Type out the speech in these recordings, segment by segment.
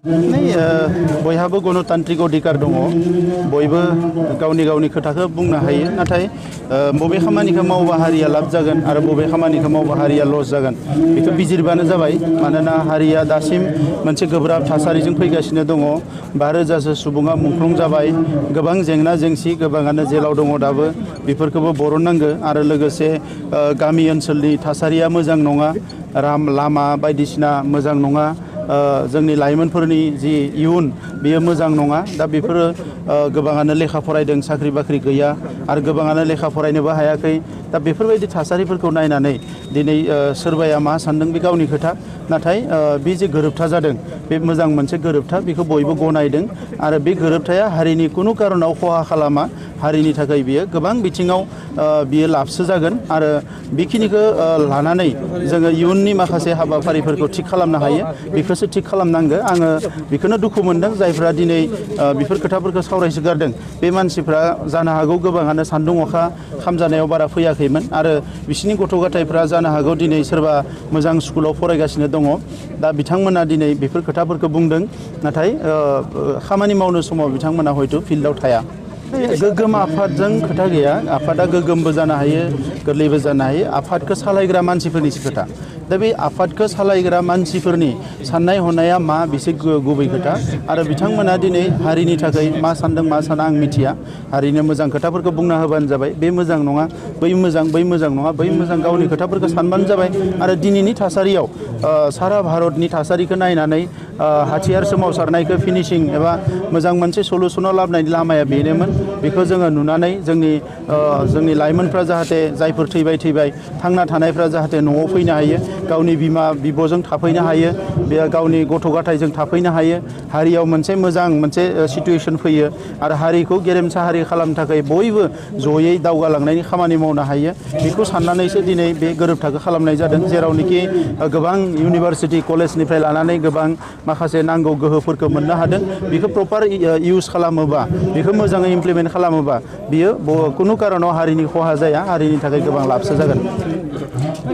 बयहाबो गणतान्त्रिक अधिकार दङ बयबो गावनि गावनि खोथाखौ बुंनो हायो नाथाय बबे खामानिखौ मावबा हारिया लाब जागोन आरो बबे खामानिखौ मावबा हारिया लस जागोन बेखौ बिजिरबानो जाबाय मानोना हारिया दासिम मोनसे गोब्राब थासारिजों फैगासिनो दङ 5,000 सो सुबुङा मुंख्लं जाबाय गोबां जेंना जेंसि गोबाङानो जेलाव दङ दाबो बेफोरखौबो बरननांगौ आरो लोगोसे गामि ओनसोलनि थासारिया मोजां नङा लामा बायदिसिना मोजां नङा जोंनि लाइमोनफोरनि जि इयुन बेयो मोजां नङा दा बेफोरो गोबाङानो लेखा फरायदों साख्रि बाख्रि गैया आरो गोबाङानो लेखा फरायनोबो हायाखै दा बेफोरबायदि थासारिफोरखौ नायनानै दिनै सोरबाया मा सानदों बे गावनि खोथा नाथाय बे जे गोरोबथा जादों बे मोजां मोनसे गोरोबथा बेखौ बयबो गनायदों आरो बे गोरोबथाया हारिनि कुनु कारनाव खहा खालामा हारिनि थाखाय बियो गोबां बिथिङाव बियो लाबसो जागोन आरो बेखिनिखौ लानानै जोङो इयुननि माखासे हाबाफारिफोरखौ थिग खालामनो हायो बेखौसो थिग खालामनांगौ आङो बेखौनो दुखु मोनदों जायफ्रा दिनै बेफोर खोथाफोरखौ सावरायसोगारदों बे मानसिफ्रा जानो हागौ गोबाङानो सान्दुं अखा खामजानायाव बारा फैयाखैमोन आरो बिसिनि गथ' गथायफ्रा जानो हागौ दिनै सोरबा मोजां स्कुलाव फरायगासिनो दङ दा बिथांमोना दिनै बेफोर खोथाफोरखौ बुंदों नाथाय खामानि मावनो समाव बिथांमोना हयथ' फिल्डआव थाया गोग्गोम आफादजों खोथा गैया आफादा गोग्गोमबो जानो हायो गोरलैबो जानो हायो आफादखौ सालायग्रा मानसिफोरनिसो खोथा दा बे आफादखौ सालायग्रा मानसिफोरनि साननाय हनाया मा बेसे गुबै खोथा आरो बिथांमोना दिनै हारिनि थाखाय मा सानदों मा साना आं मिथिया हारिनो मोजां खोथाफोरखौ बुंना होबानो जाबाय बे मोजां नङा बै मोजां नङा बै मोजां गावनि खोथाफोरखौ सानबानो जाबाय आरो दिनैनि थासारियाव सारा भारतनि थासारिखौ नायनानै हाथियार सोमावसारनायखौ फिनिशिं एबा मोजां मोनसे सलुसनाव लाबोनायनि लामाया बेनोमोन बेखौ जोङो नुनानै जोंनि लाइमोनफ्रा जाहाथे जायफोर थैबाय थांना थानायफ्रा जाहाथे न'आव फैनो हायो गावनि बिमा बिब'जों थाफैनो हायो बे गावनि गथ' गथायजों थाफैनो हायो हारियाव मोनसे मोजां मोनसे सिटुएसन फैयो आरो हारिखौ गेरेमसा हारि खालामनो थाखाय बयबो जयै दावगालांनायनि खामानि मावनो हायो बेखौ साननानैसो दिनै बे गोरोबथाखौ खालामनाय जादों जेरावनोखि गोबां इउनिभारसिटि कलेजनिफ्राय लानानै गोबां माखासे नांगौ गोहोफोरखौ मोननो हादों बेखौ प्रपार इउज खालामोबा बेखौ मोजाङै इमप्लिमेन्ट खालामोबा बियो खुनु कारनाव हारिनि खहा जाया हारिनि थाखाय गोबां लाबसो जागोन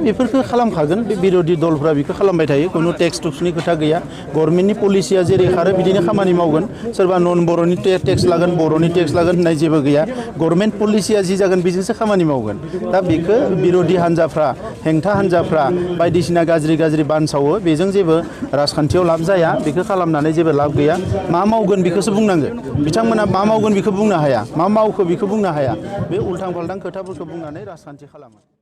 बेफोरखौ खालामखागोन बे बिरोधि दलफ्रा बेखौ खालामबाय थायो खुनु टेक्स टुक्सनि खोथा गैया गभर्नमेन्टनि पलिसिया जेरै खारो बिदिनो खामानि मावगोन सोरबा नन बर'नि टेक्स लागोन बर'नि टेक्स लागोन होननाय जेबो गैया गभर्नमेन्ट पलिसिया जि जागोन बेजोंसो खामानि मावगोन दा बेखौ बिरोधि हान्जाफ्रा हेंथा हान्जाफ्रा बायदिसिना गाज्रि बानसावो बेजों जेबो राजखान्थियाव लाब जाया बेखौ खालामनानै जेबो लाब गैया मा मावगोन बेखौसो बुंनांगोन बिथांमोना मा मावगोन बेखौ बुंनो हाया मा मावखो बेखौ बुंनो हाया बे उल्थां फाल्थां खोथाफोरखौ बुंनानै राजखान्थि खालामो।